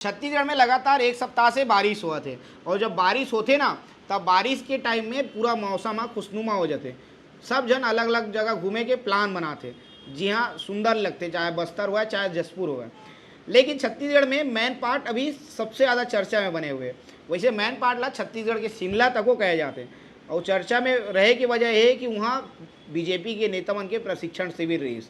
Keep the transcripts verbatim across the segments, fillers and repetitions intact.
छत्तीसगढ़ में लगातार एक सप्ताह से बारिश होवत हे, और जब बारिश होथे ना, तब बारिश के टाइम में पूरा मौसम ह खुशनुमा हो जाथे। सब झन अलग-अलग जगह घूमे के प्लान बनाथे, जिहाँ सुंदर लगथे, चाहे बस्तर होवय, चाहे जशपुर होवय। लेकिन छत्तीसगढ़ में मैनपाट अभी सबसे ज़्यादा चर्चा में बने हुए हे। वैसे मैनपाट ला छत्तीसगढ़ के शिमला तको कहे जाथे, और चर्चा में रहे के वजह ये हे कि उहाँ बीजेपी के नेता मन के प्रशिक्षण शिविर रहिस।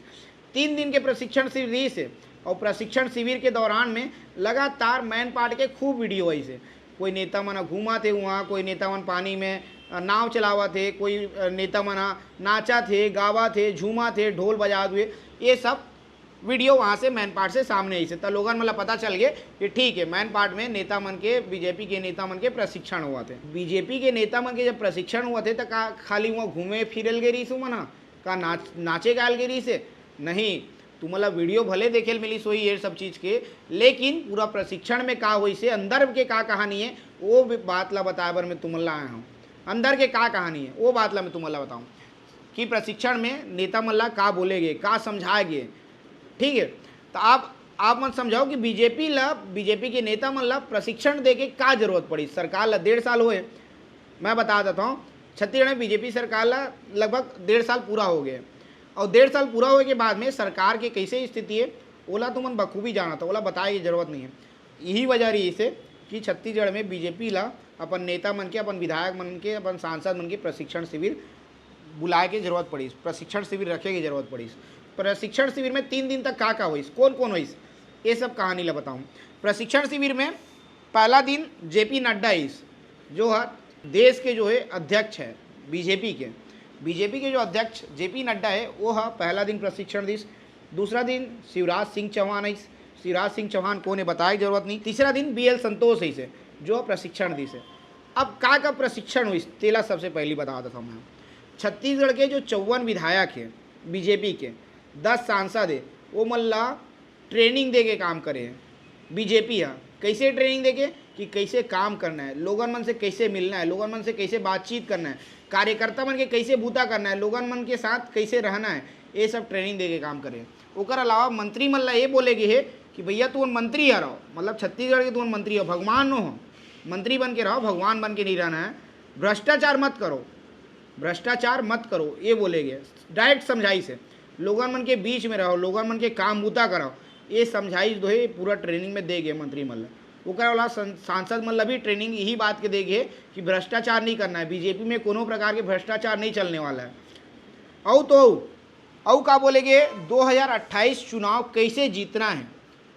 तीन दिन के प्रशिक्षण शिविर रहिस हे, और प्रशिक्षण शिविर के दौरान में लगातार मैनपाट के खूब वीडियो आइस हे। कोई नेता मन ह घूमत हे उहाँ, कोई नेता मन पानी में, अ, नाव चलावत हे, कोई, अ, नेता मन ह नाचत हे, गावत हे, झूमत हे, ढोल बजावत हुए, ये सब वीडियो वहाँ से मैनपाट से सामने आइस हे। त लोगन मन ला पता चल गे कि ठीक हे, मैनपाट में नेता मन के, बीजेपी के नेता मन के प्रशिक्षण होवत हे। बीजेपी के नेता मन के जब प्रशिक्षण होवत हे, त का खाली वहाँ घूमे फिरे ल गे रहिस उमन ह? का नाच, नाचे गाए ल गे रहिस हे? नहीं, तुमन ला वीडियो भले देखे ल मिलिस होही ये सब चीज के, लेकिन पूरा प्रशिक्षण में का होइस हे, अंदर के का कहानी हे, वो भी बात ला बताए बर मैं तुमन ला आए हूँ। अंदर के का कहानी हे, वो बात ला मैं तुमन ला बताऊँ कि प्रशिक्षण में नेता मन ला का बोले गे, का समझाए गे, ठीक हे। तो आप, आप मन समझाओ कि बीजेपी ला, बीजेपी के नेता मन ला प्रशिक्षण दे के का जरूरत पड़ी? सरकार ला डेढ़ साल होए, मैं बता देता हूँ, छत्तीसगढ़ में बीजेपी सरकार ला लगभग डेढ़ साल पूरा हो गए, और डेढ़ साल पूरा होए के बाद में सरकार के कैसे स्थिति हे, ओला तुमन बखूबी जानत हो, ओला बताए के जरूरत नहीं हे। यही वजह रहिस हे कि छत्तीसगढ़ में बीजेपी ला अपन नेता मन के, अपन विधायक मन के, अपन सांसद मन के प्रशिक्षण शिविर बुलाए के जरूरत पड़िस, प्रशिक्षण शिविर रखे के जरूरत पड़िस। प्रशिक्षण शिविर में तीन दिन तक का का होइस, कौन कौन होइस, ये सब कहानी ला बताऊँ। प्रशिक्षण शिविर में पहला दिन जेपी नड्डा आइस, जो ह देश के जो हे अध्यक्ष हे बीजेपी के, बीजेपी के जो अध्यक्ष जेपी नड्डा हे, वो ह पहला दिन प्रशिक्षण दिस। दूसरा दिन शिवराज सिंह चौहान आइस। शिवराज सिंह चौहान कौन हे, बताए के जरूरत नहीं। तीसरा दिन बीएल संतोष आइस हे, जो प्रशिक्षण दिस हे। अब का का प्रशिक्षण होइस, तेला सबसे पहली बता देता हूँ मैं। छत्तीसगढ़ के जो चौवन विधायक हे बीजेपी के, दस सांसद हे, वो मन ला ट्रेनिंग दे के काम करे हे बीजेपी ह। कैसे ट्रेनिंग दे के? कि कैसे काम करना हे, लोगन मन से कैसे मिलना हे, लोगन मन से कैसे बातचीत करना हे, कार्यकर्ता मन के कैसे बूता करना हे, लोगन मन के साथ कैसे रहना हे, ये सब ट्रेनिंग दे के काम करे हे। ओकर अलावा मंत्री मन ला ये बोले गे हे कि भैया, तुमन मंत्री हरव, मतलब छत्तीसगढ़ के तुमन मंत्री हो, भगवान नो हो, मंत्री बन के रहो, भगवान बन के नहीं रहना हे। भ्रष्टाचार मत करो, भ्रष्टाचार मत करो, ये बोले गे। डायरेक्ट समझाइस हे, लोगन मन के बीच में रहो, लोगन मन के काम बूता कराओ, ये समझाइस जो हे पूरा ट्रेनिंग में दे गे मंत्री मन ला। ओकर वाला सं-, सांसद मन ला भी ट्रेनिंग यही बात के दे गे कि भ्रष्टाचार नहीं करना हे, बीजेपी में कोनो प्रकार के भ्रष्टाचार नहीं चलने वाला हे। अउ तो अउ, अउ का बोले गे, दो हज़ार अट्ठाईस चुनाव कैसे जीतना हे,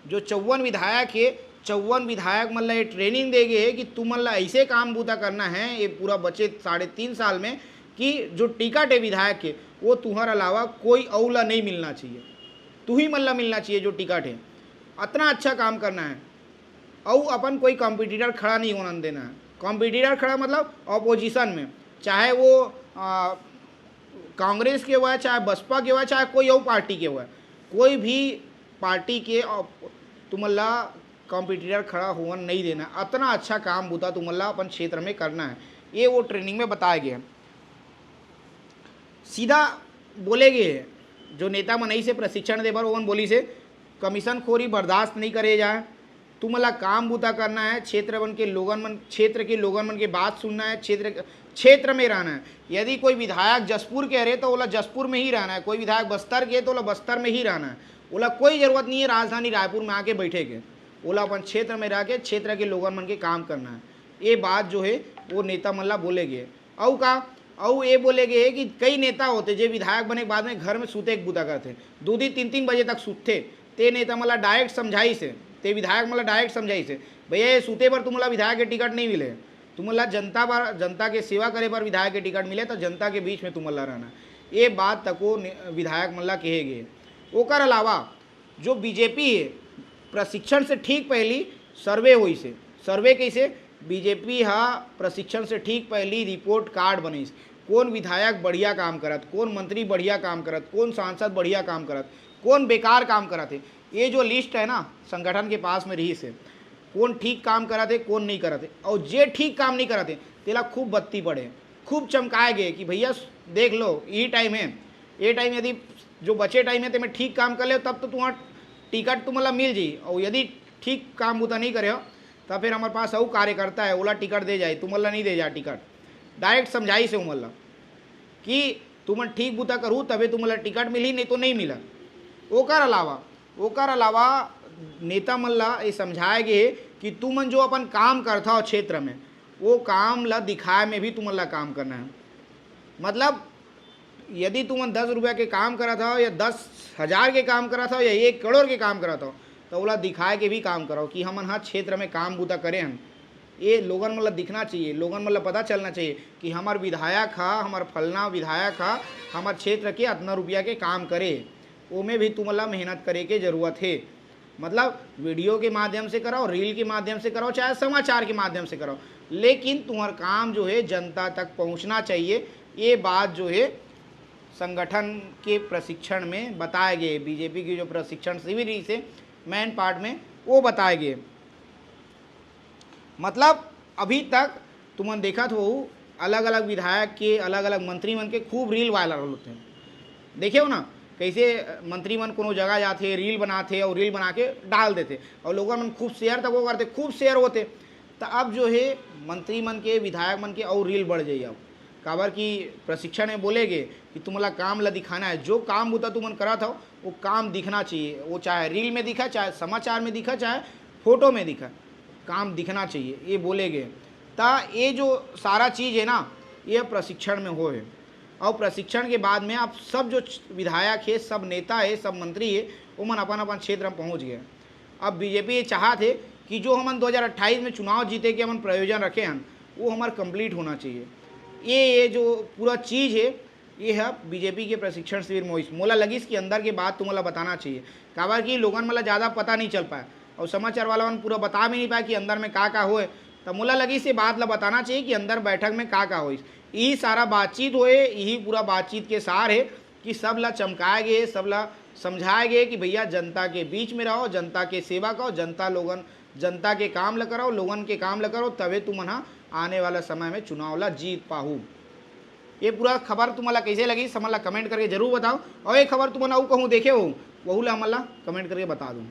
जो चौवन विधायक हे, चौवन विधायक मन ला ये ट्रेनिंग दे गे हे कि तुमन ला ऐसे काम बूता करना हे ये पूरा बचे साढ़े तीन साल में, कि जो टिकट हे विधायक के, वो तुहर अलावा कोई अउ ला नहीं मिलना चाहिए, तुही मन ला मिलना चाहिए जो टिकट हे। अतना अच्छा काम करना हे। अउ अपन कोई कॉम्पिटिटर खड़ा नहीं होना देना हे। कॉम्पिटिटर खड़ा मतलब ऑपोजिशन में, चाहे वो, आ, कांग्रेस के होवय, चाहे बसपा के होवय, चाहे कोई अउ पार्टी के होवय, कोई भी पार्टी के, अ, तुमन ला कॉम्पिटिटर खड़ा होवन नहीं देना। अतना अच्छा काम बूता तुमन ला अपन क्षेत्र में करना हे, ये वो ट्रेनिंग में बताए गे हे। सीधा बोले गे हे, जो नेता मन आइस हे प्रशिक्षण दे बर, ओमन बोलिस हे, कमीशन खोरी बर्दाश्त नहीं करे जाए, तुमन ला काम बूता करना हे, क्षेत्र मन के लोगन मन, क्षेत्र के लोगन मन के बात सुनना हे, क्षेत्र, क्षेत्र में रहना हे। यदि कोई विधायक जशपुर के हरे, तो ओला जशपुर में ही रहना हे, कोई विधायक बस्तर के, तो ओला बस्तर में ही रहना हे। ओला कोई जरूरत नहीं हे राजधानी रायपुर में आके बैठे के, ओला अपन क्षेत्र में रह के क्षेत्र के लोगन मन के काम करना हे। ये बात जो हे, वो नेता मन ला बोले गे। अउ का, अउ ये बोले गे हे कि कई नेता होथे, जे विधायक बने के बाद में घर में सूते के बूता करथे, दू दू तीन तीन बजे तक सूतथे। ते नेता मन ला डायरेक्ट समझाइस हे, ते विधायक मन ला डायरेक्ट समझाइस हे, भैया, ये सूते बर तुमन ला विधायक के टिकट नहीं मिले, तुमन ला जनता बर, जनता के सेवा करे बर विधायक के टिकट मिले, तो जनता के बीच में तुमन ला रहना। ये बात तको ने-, विधायक मन ला कहे गे। ओकर अलावा जो बीजेपी हे, प्रशिक्षण से ठीक पहली सर्वे होइस हे। सर्वे कैसे? बीजेपी हा प्रशिक्षण से ठीक पहली रिपोर्ट कार्ड बनइस, कौन विधायक बढ़िया काम करत, कौन मंत्री बढ़िया काम करत, कौन सांसद बढ़िया काम करत, कौन बेकार काम करत हे। ये जो लिस्ट हे ना, संगठन के पास में रहिस हे, कौन ठीक काम करत हे, कौन नहीं करत हे, और जे ठीक काम नहीं करत हे, तेला खूब बत्ती पड़े, खूब चमकाए गे कि भैया, देख लो, यही टाइम हे, ये टाइम यदि जो बचे टाइम हे, तेमे ठीक काम कर ले, तब तो तुम्हारा टिकट तुमन ला मिल जाई। और यदि ठीक काम बूता नहीं करे हो, तब फिर हमारे पास अउ कार्यकर्ता है, ओला टिकट दे जाए, तुमन ला नहीं दे जाए टिकट। डायरेक्ट समझाइस हे उमन ला कि तुमन ठीक बूता करहू तभे तुमन ला टिकट मिलही, नहीं तो नहीं मिला। ओकर अलावा ओकर अलावा नेता मन ला ये समझाए गे हे कि तुमन जो अपन काम करथव क्षेत्र में, वो काम ला दिखाए में भी तुमन ला काम करना है। मतलब यदि तुमन दस रुपया के काम करत हव या दस हजार के काम करत हव या एक करोड़ के काम करत हव, तो ओला दिखाए के भी काम करव कि हमन ह क्षेत्र में काम बूता करे हन। ये लोगन मन ला दिखना चाहिए, लोगन मन ला पता चलना चाहिए कि हमर विधायक ह, हमर फलना विधायक ह, हमर क्षेत्र के अतना रुपया के काम करे। ओमे भी तुमन ला मेहनत करे के जरूरत हे। मतलब वीडियो के माध्यम से कराओ, रील के माध्यम से कराओ, चाहे समाचार के माध्यम से कराओ, लेकिन तुम्हार काम जो है जनता तक पहुंचना चाहिए। ये बात जो है संगठन के प्रशिक्षण में बताए गए, बीजेपी के जो प्रशिक्षण शिविर रहिस हे मैनपाट में, वो बताए गए। मतलब अभी तक तुमन देखत हो अलग अलग विधायक के, अलग अलग मंत्री मन के खूब रील वायरल होथे। देखे हो ना, कैसे मंत्री मन कोनो जगह जाथे, रील बनाथे और रील बना के डाल देथे और लोगन मन खूब शेयर तक वो करथे, खूब शेयर होथे। तो अब जो है मंत्री मन के, विधायक मन के और रील बढ़ जाइए। अब काबर कि प्रशिक्षण में बोले गे कि तुमला काम ला दिखाना है, जो काम बूता तुमन करत हो वो काम दिखना चाहिए, वो चाहे रील में दिखा, चाहे समाचार में दिखा, चाहे फोटो में दिखा, काम दिखना चाहिए, ये बोले गए। त ये जो सारा चीज़ है ना, ये प्रशिक्षण में होए। और प्रशिक्षण के बाद में आप सब जो विधायक है, सब नेता है, सब मंत्री है, ओमन अपन अपन क्षेत्र में पहुँच गए। अब बीजेपी ये चाहत हे कि जो हमन दो हज़ार अट्ठाईस में चुनाव जीते के हमन प्रयोजन रखे हन, वो हमर कंप्लीट होना चाहिए। ये ये जो पूरा चीज़ है, ये ह बीजेपी के प्रशिक्षण शिविर में होइस। मोला लगिस कि अंदर के बात तुमन ला बताना चाहिए, काबर कि लोगन मन ला ज़्यादा पता नहीं चल पाए और समाचार वाला मन पूरा बता भी नहीं पाए कि अंदर में का का होए। त मोला लगिस ये बात ला बताना चाहिए कि अंदर बैठक में का का होइस। यही सारा बातचीत होए, यही पूरा बातचीत के सार है कि सब ला चमकाए गए, सब ला समझाए गए कि भैया जनता के बीच में रहो, जनता के सेवा करो, जनता लोगन, जनता के काम ला करो, लोगन के काम ला करो, तबे तुमन ह आने वाला समय में चुनाव ला जीत पाहू। ये पूरा खबर तुमन ला कैसे लगिस, हमन ला कमेंट करके जरूर बताओ। और ये खबर तुमन अउ कहूँ देखे हो, वहू ला हमन ला कमेंट करके बता दो।